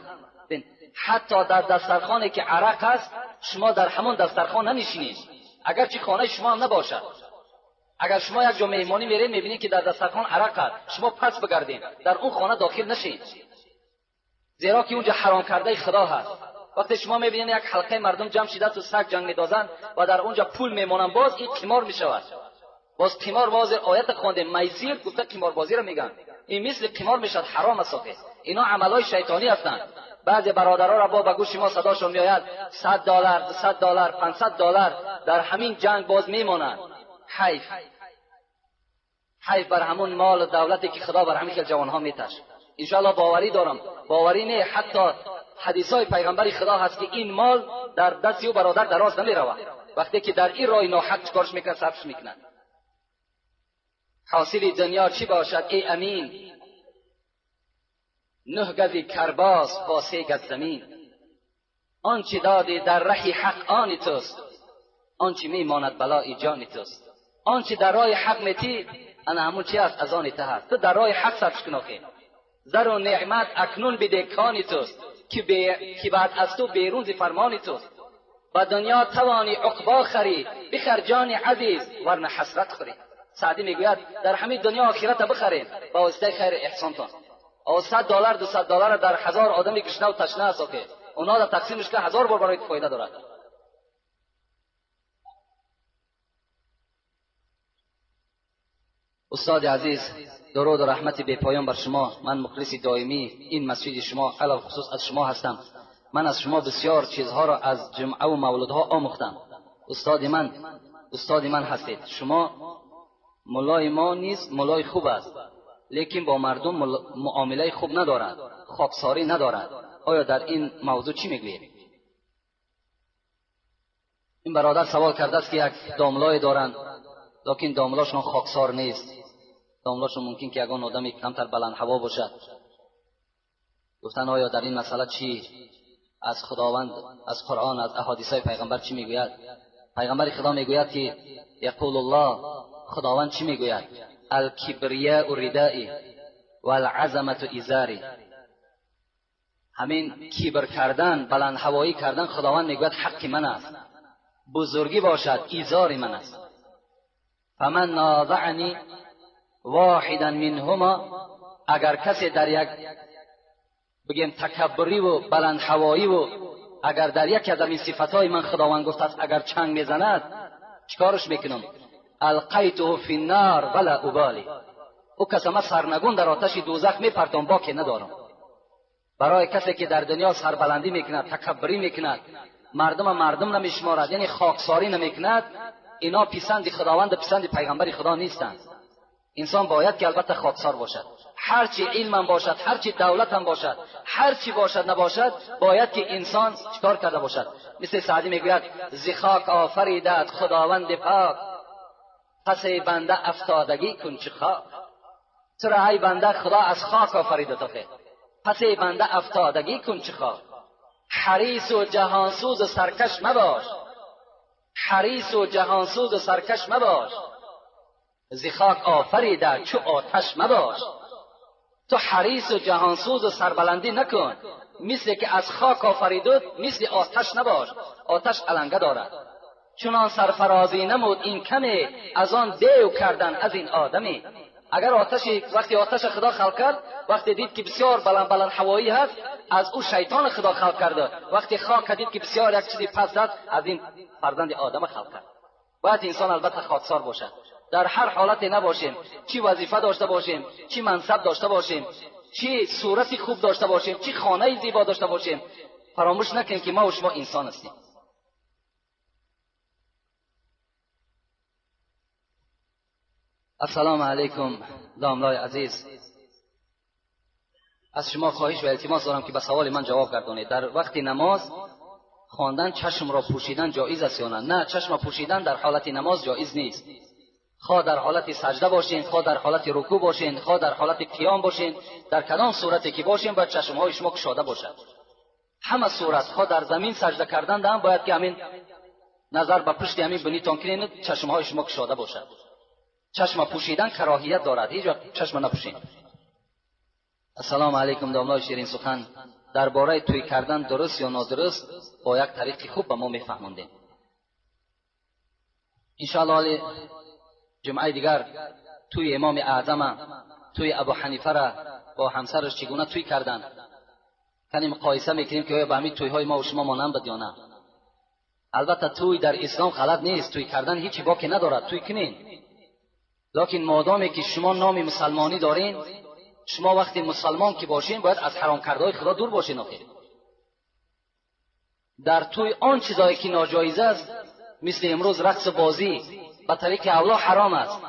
[SPEAKER 1] حتی در دسترخوانی که عرق است، شما در همون دسترخوان ننشینید، اگرچه خانه شما هم نباشد. اگر شما یک جا مهمانی میرید، میبینید که در دسترخوان عرق است، شما پس بگردید، در اون خانه داخل نشید، زیرا که اونجا حرام کرده خدا هست. وقتی شما میبینید یک حلقه مردم جمع شده تو سگ جنگ میدازند و در اونجا پول میمونن، باز این قمار میشود. باز قمار، باز آیت خوانده میسیر گفته قمار بازی رو میگن، این مثل قمار میشد، حرام است. اینا عملای شیطانی هستند. بعضی برادرها را با به گوش ما صداشون میآید $100، $200، $500 در همین جنگ باز میمانند. حیف، حیف بر همون مال و دولتی که خدا بر همین جوانها میتش. انشاءالله باوری دارم، باوری نه، حتی حدیثای پیغمبر خدا هست که این مال در دست او برادر دراز نمیرود. وقتی که در این راه ناحق چکارش میکنه، صرفش میکنه. حاصل دنیا چی باشد ای امین؟ 9 گز کرباس با 3 گز زمین. آنچه دادی در ره حق آن توست، آنچه میماند بلای جان توست. آنچه در راه حق میتی انا همون چی است، از آن ته هست. تو در راه حق صرفش کن آخه. زر و نعمت اکنون بده کان توست، که بعد از تو بیرون ز فرمان توست. با دنیا توانی عقبا خری، بخر جان عزیز ورنه حسرت خوری. سعدی میگوید در همین دنیا آخرت بخرین با واسطه خیر احسانتان. او $100 $200 در 1000 آدمی گشنه و تشنه است که اونا در تقسیمش که 1000 بار برای فایده دارد. استاد عزیز، درود و رحمت بی پایان بر شما. من مخلص دائمی این مسجد شما، علاوه خصوص از شما هستم. من از شما بسیار چیزها را از جمعه و مولودها آموختم. استاد من هستید. شما ملای ما نیست، ملای خوب است، لیکن با مردم معامله خوب ندارد، خاکساری ندارد. آیا در این موضوع چی میگویید؟ این برادر سوال کرده است که یک داملای دارند، لیکن داملاشون خاکسار نیست. داملاشون ممکن که یگان آدمی کمتر بلند هوا باشد. گفتن آیا در این مسئله چی از خداوند، از قرآن، از احادیث پیغمبر چی میگوید؟ پیغمبر خدا میگوید که یقول الله، خداوند چی میگوید؟ الکبریاء ردائی والعظمة ازاری. همین کبر کردن، بلند هوایی کردن، خداوند میگوید حق من است، بزرگی باشد ایزار من است. فمن نازعنی واحدا منهما، اگر کسی در یک بگیم تکبری و بلند هوایی و اگر در یکی از این صفتهای من خداوند گفت است اگر چنگ میزند چیکارش میکنم؟ القیته فی النار ولا ابالی. او کس ما سرنگون در آتش دوزخ میپرتم، باکی ندارم. برای کسی که در دنیا سربلندی میکند، تکبری میکند، مردم نمیشمارد، یعنی خاکساری نمیکند، اینا پسند خداوند، پسند پیغمبر خدا نیستند. انسان باید که البته خاکسار باشد، هرچی علم باشد، هرچی دولت هم باشد، هرچی باشد نباشد، باید که انسان چیکار کرده باشد؟ مثل سعدی میگوید ز خاک آفریدت خداوند پاک، پس ای بنده افتادگی کن چه خاک. چرا ای بنده خدا از خاک آفریده تو، پس ای بنده افتادگی کن چه خاک. حریص و جهانسوز و سرکش مباش، حریص و جهانسوز و سرکش مباش، ز خاک آفریده چو آتش مباش. تو حریص و جهانسوز و سربلندی نکن، مثل که از خاک آفریدود مثل آتش نباش، آتش علنگه دارد. چنان سرفرازی نمود این کمی، از آن دیو کردن از این آدمی. اگر آتشی وقتی آتش خدا خلق کرد، وقتی دید که بسیار بلند بلند هوایی هست، از او شیطان خدا خلق کرده. وقتی خاک دید که بسیار یک چیزی پس هست، از این فرزند آدم خلق کرد. باید انسان البته خاکسار باشد، در هر حالتی نباشیم، چی وظیفه داشته باشیم، چی منصب داشته باشیم، چی صورتی خوب داشته باشیم، چی خانه زیبا داشته باشیم، فراموش نکنیم که ما و شما انسان هستیم. السلام علیکم داملای عزیز، از شما خواهش و التماس دارم که به سوال من جواب گردانید. در وقت نماز خواندن چشم را پوشیدن جایز است یا نه؟ نه، چشم پوشیدن در حالت نماز جایز نیست. خواه در حالت سجده باشین، خواه در حالت رکوع باشین، خواه در حالت قیام باشین، در کدام صورتی که باشین باید چشمهای شما گشاده باشد. همه صورت، خواه در زمین سجده کردن هم باید که همین نظر به پشت همین بنیتان کنین، چشمهای شما گشاده باشد. چشم پوشیدن کراهیت دارد، هیچ وقت چشم نپوشین. السلام علیکم داملای شیرین سخن، درباره توی کردن درست یا نادرست با یک طریق خوب به ما میفهموندین. انشاءالله جمعه دیگر توی امام اعظم، توی ابو حنیفه را با همسرش چگونه توی کردن کنیم مقایسه میکنیم که آیا به همین توی های ما و شما مانند بود یا نه. البته توی در اسلام غلط نیست، توی کردن هیچ باکی ندارد، توی کنین، لکن مادامی که شما نام مسلمانی دارین، شما وقتی مسلمان که باشین باید از حرام کردهای خدا دور باشین. آخه در توی آن چیزایی که ناجایز است، مثل امروز رقص بازی به طریق اولا حرام است،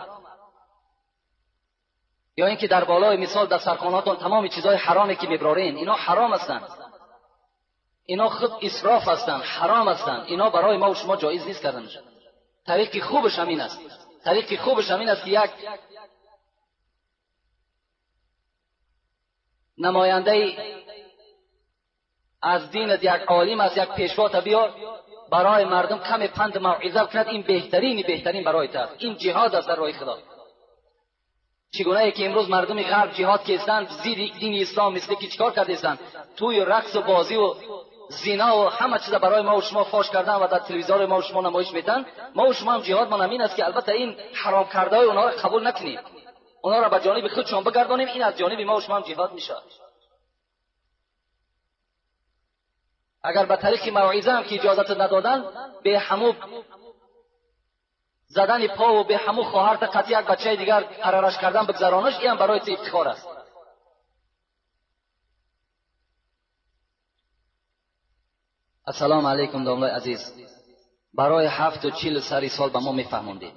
[SPEAKER 1] یا اینکه در بالای مثال در سرخانهاتون تمام چیزهای حرامی که میبرارین، اینا حرام هستند، اینا خود اسراف هستند، حرام هستند، اینا برای ما و شما جایز نیست کردنش. طریق خوبش همین است، طریق خوبش همین است که یک نماینده از دینت، یک عالم از یک پیشوا تا بیار برای مردم کم پند موعظه کند، این بهترین برای تو است. این جهاد است در راه خدا. چگونه ای که امروز مردم غرب جهاد که هستند زیر دین اسلام مثل که چیکار کرده هستند، توی رقص و بازی و زنا و همه چیز برای ما و شما فاش کردن و در تلویزیون ما و شما نمایش میدن. ما و شما هم جهاد ما همین است که البته این حرام کرده های اونها را قبول نکنیم، اونها را به جانب خودشان بگردانیم، این از جانب ما و شما هم جهاد میشه. اگر به طریق موعظه هم که اجازت ندادن، به همو زدن پا و به همو خواهر تا قطعی یک بچه دیگر قرارش کردن بگذرانش، این هم برای تو افتخار است. السلام علیکم داملای عزیز، برای 7 و 40 سری سال به ما میفهموندید.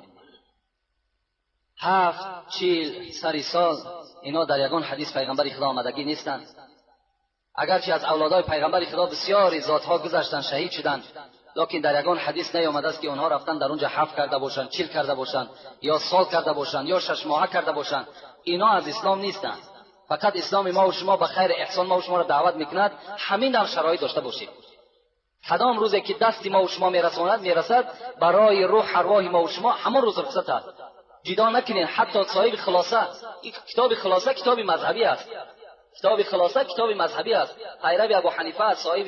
[SPEAKER 1] 7 40 سری سال اینا در یگان حدیث پیغمبر خدا آمدگی نیستند. اگرچه از اولادای پیغمبر خدا بسیاری ذاتها گذشتن، شهید شدند، لکن در یگان حدیث نیامده است که اونها رفتن در اونجا 7 کرده باشند، 40 کرده باشند، یا سال کرده باشند، یا 6 ماهه کرده باشند. اینا از اسلام نیستند. فقط اسلام ما و شما به خیر احسان ما و شما را دعوت میکند، همین هم شرایط داشته باشیم. کدام روزی که دست ما و شما میرساند میرسد برای روح ارواح ما و شما همون روز رخصت است. جدا نکنین. حتی صاحب خلاصه، این کتاب خلاصه کتاب مذهبی است، کتاب خلاصه کتاب مذهبی است، پیرو ابو حنیفه است، صاحب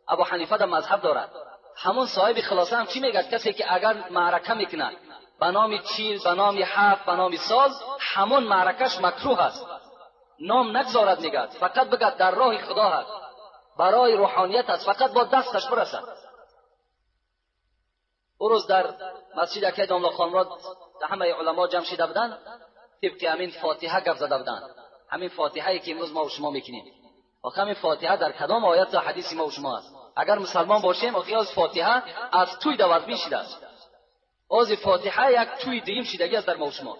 [SPEAKER 1] ابو حنیفه در مذهب دارد. همون صاحب خلاصه هم چی میگه؟ کسی که اگر معرکه میکنه به نام 40، به نام 7، به نام سال، همون معرکش مکروه است، نام نگذارد، میگه فقط بگه در راه خدا هست، برای روحانیت است، فقط با دستش برسد. او روز در مسجد اکی داملا خانراد همه علما جمع شده بودن، طبق همین فاتحه گپ زده بودن، همین فاتحه که امروز ما و شما میکنیم. آخه همین فاتحه در کدام آیت و حدیث ما و شما است؟ اگر مسلمان باشیم آخه از فاتحه از توی دوازبین شده است، از فاتحه یک توی دیگه شدگی است در ما و شما.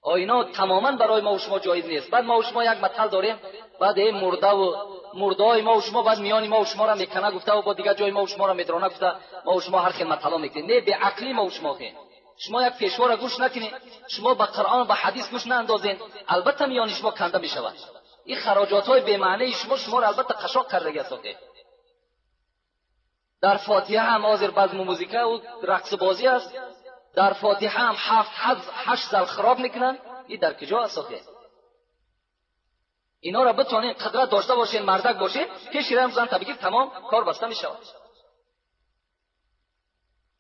[SPEAKER 1] آینا تماما برای ما و شما جایز نیست. بعد ما و شما یک متل داریم، بعد این مرده و مردهای ما و شما بعد میان ما و شما را میکنه گفته و با دیگر جای ما و شما را میدرانه گفته، ما و شما هر خیل متلا میکنیم. نه، به عقلی ما و شما خیل. شما یک پیشوا را گوش نکنید، شما به قرآن به حدیث گوش ناندازین، البته میان شما کنده میشود. این خراجات های بی معنی شما را البته قشاق کردگی است. در فاتحه هم حاضر بزم و موزیکه و رقص بازی است، در فاتحه هم 7 8 زل خراب میکنن. این در کجا است آخه؟ اینا را بتونین قدرت داشته باشین، مردک باشین، پیش رم زن تا بگیر، تمام کار بسته میشود.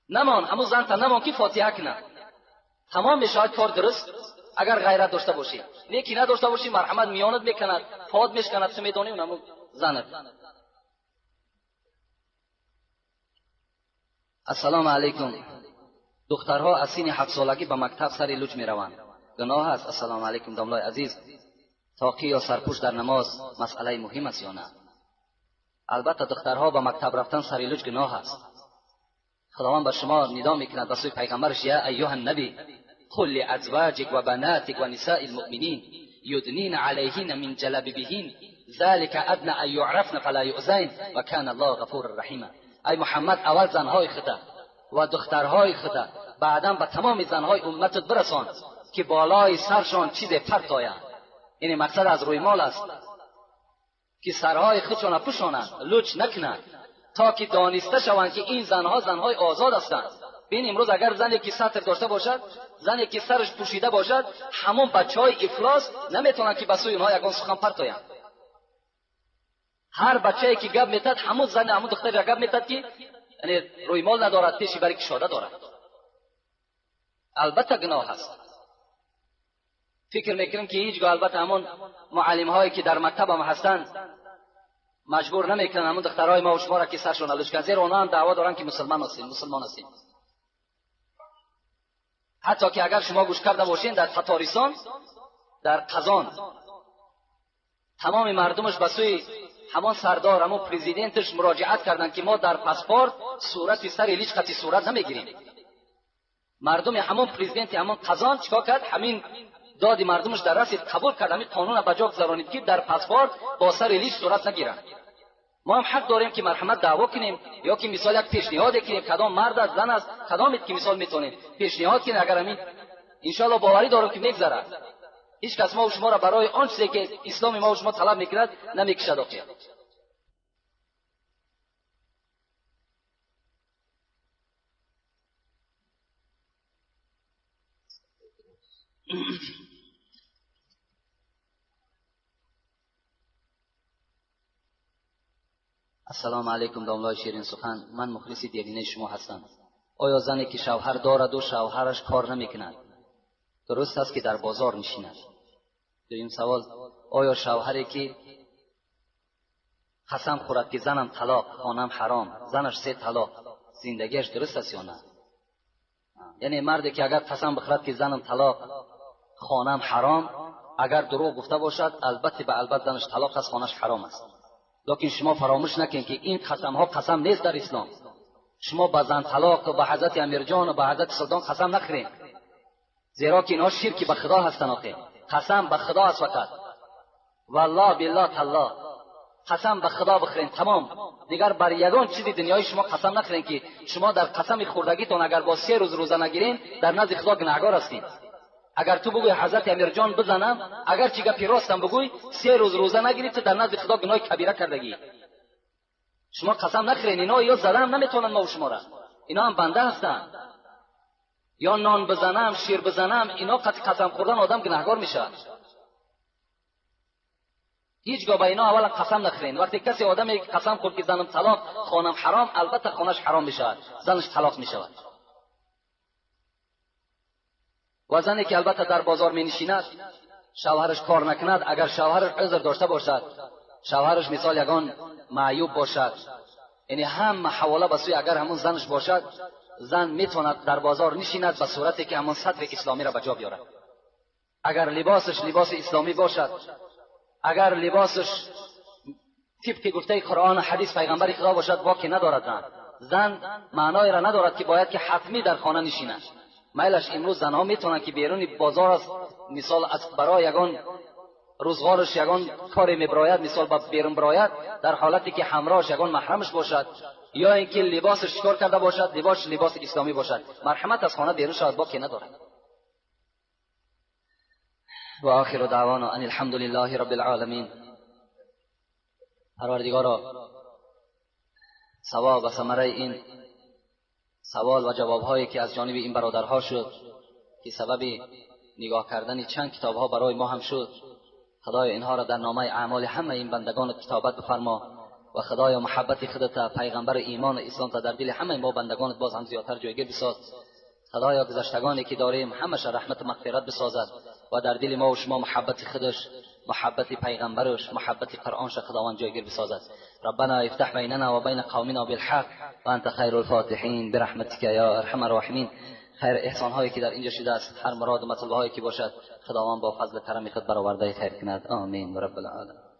[SPEAKER 1] نمان همون زن تا نمان که فاتحه کنه، تمام میشود کار درست. اگر غیرت داشته باشی، نیکی نداشته باشی، مرحمت میانت میکند، پاد میشکند، تو میدانی اون همون زنت. السلام علیکم. دخترها از سن 7 سالگی به مکتب سر لوچ میروند، گناه است؟ السلام علیکم داملای عزیز، تاقی یا سرپوش در نماز مسئله مهم است یا نه؟ البته دخترها به مکتب رفتن سر لوچ گناه است. خداوند به شما ندا میکند به سوی پیغمبرش، یا ایها النبی قل لازواجک و بناتک و نساء المؤمنین یدنین علیهن من جلابیبهن ذلک ادنی ان یعرفن فلا یؤذین و کان الله غفورا رحیما. ای محمد، اول زنهای خدا و دخترهای خدا، بعدا به تمام زنهای امتت برسان که بالای سرشان چیز پرت آید. یعنی مقصد از روی مال است که سرهای خودشان پوشانند، لوچ نکنند، تا که دانسته شوند که این زنها زنهای آزاد هستند. ببین امروز اگر زنی که ستر داشته باشد، زنی که سرش پوشیده باشد، همون بچه های افلاس نمیتونند که به سوی اونها یگان سخن پرت آیند. هر بچه‌ای که گپ میتد، همون زن همون دختر گپ میتد که یعنی روی مال ندارد، پیشی برای کشاده دارد. البته گناه است. فکر میکنم که هیچگاه البته همون معلم هایی که در مکتب هم هستند مجبور نمیکنن همون دخترهای ما و شما را که سرشون لوچ کنن، زیرا اونها هم دعوا دارن که مسلمان هستیم، مسلمان هستیم. حتی که اگر شما گوش کرده باشین، در تاتارستان، در قزان، تمام مردمش به سوی همان سردار، همان پرزیدنتش مراجعت کردند که ما در پاسپورت صورت سر لیچ قطعی صورت نمیگیریم. مردم همان پرزیدنت همان قزان چیکار کرد؟ همین داد مردمش در رسید، قبول کرد، همین قانون را به جا گذارانید که در پاسپورت با سر لیچ صورت نگیرند. ما هم حق داریم که مرحمت دعوا کنیم، یا که مثال یک پیشنهاد کنیم، کدام مرد است، زن است، کدامید که مثال میتونیم پیشنهاد کنیم. اگر همین ان شاء الله باوری دارم که میگذرد. هیچ کس ما و شما را برای آن چیزی که اسلام ما و شما طلب میکند نمیکشد. آخه السلام علیکم داملای شیرین سخن، من مخلص دیرینه شما هستم. آیا زنی که شوهر دارد و شوهرش کار نمیکند درست است که در بازار نشیند؟ دویم سوال، آیا شوهری که قسم خورد که زنم طلاق، خانم حرام، زنش 3 طلاق، زندگیش درست است یا نه؟ یعنی مردی که اگر قسم بخورد که زنم طلاق، خانم حرام، اگر دروغ گفته باشد البته به البته زنش طلاق است، خانهش حرام است. لیکن شما فراموش نکنید که این قسم ها قسم نیست در اسلام. شما به زن طلاق و به حضرت امیرجان و به حضرت سلطان قسم نخورید، زیرا که اینها شرکی به خدا هستند. آخه قسم به خدا است فقط، والله بالله تالله، قسم به خدا بخورین تمام. دیگر بر یگان چیزی دنیای شما قسم نخورین که شما در قسم خوردگیتون اگر با 3 روز روزه نگیرین در نزد خدا گناهگار هستین. اگر تو بگوی حضرت امیرجان بزنم، اگر چی گپی راستم بگوی، 3 روز روزه نگیری تو در نزد خدا گناه کبیره کردگی. شما قسم نخورین، اینا یا زدن هم نمیتونن ما و شما را، اینا هم بنده هستن. یا نان بزنم شیر بزنم، اینا قسم خوردن آدم گناهکار میشه. هیچگاه به اینا اولا قسم نخورین. وقتی کسی آدمی قسم خورد که زنم طلاق، خانم حرام، البته خانش حرام میشود، زنش طلاق میشود. و زنی که البته در بازار می نشیند، شوهرش کار نکند، اگر شوهرش عذر داشته باشد، شوهرش مثال یگان معیوب باشد، یعنی هم حواله به سوی اگر همون زنش باشد، زن میتواند در بازار نشیند به صورتی که همون سطر اسلامی را به جا بیارد. اگر لباسش لباس اسلامی باشد، اگر لباسش طبق گفته قرآن و حدیث پیغمبر خدا باشد، باکی ندارد. زن معنای را ندارد که باید که حتمی در خانه نشیند. میلش امروز زنها میتونن که بیرون بازار است، مثال از برای یگان روزگارش یگان کاری میبراید، مثال با بیرون براید، در حالتی که همراهش یگان محرمش باشد، یا اینکه لباسش چکار کرده باشد، لباس لباس اسلامی باشد، مرحمت از خانه بیرون شود، باکی ندارد. و آخر دعوانا ان الحمد لله رب العالمین. پروردگارا، ثواب و ثمره این سوال و جوابهایی که از جانب این برادرها شد که سبب نگاه کردن چند کتابها برای ما هم شد، خدای اینها را در نامه اعمال همه این بندگان کتابت بفرما و خدای محبت خودت، پیغمبر ایمان و اسلام تا در دل همه ما بندگانت باز هم زیادتر جایگیر بساز. خدایا گذشتگانی که داریم همش رحمت و مغفرت بسازد و در دل ما و شما محبت خودش، محبت پیغمبرش، محبت قرآنش خداوند جایگیر بسازد. ربنا افتح بیننا و بین قومنا بالحق و انت خیر الفاتحین برحمتک یا ارحم الراحمین. خیر احسان هایی که در اینجا شده است، هر مراد و مطلب هایی که باشد، خداوند با فضل کرم خود برآورده خیر کند. آمین و رب العالمین.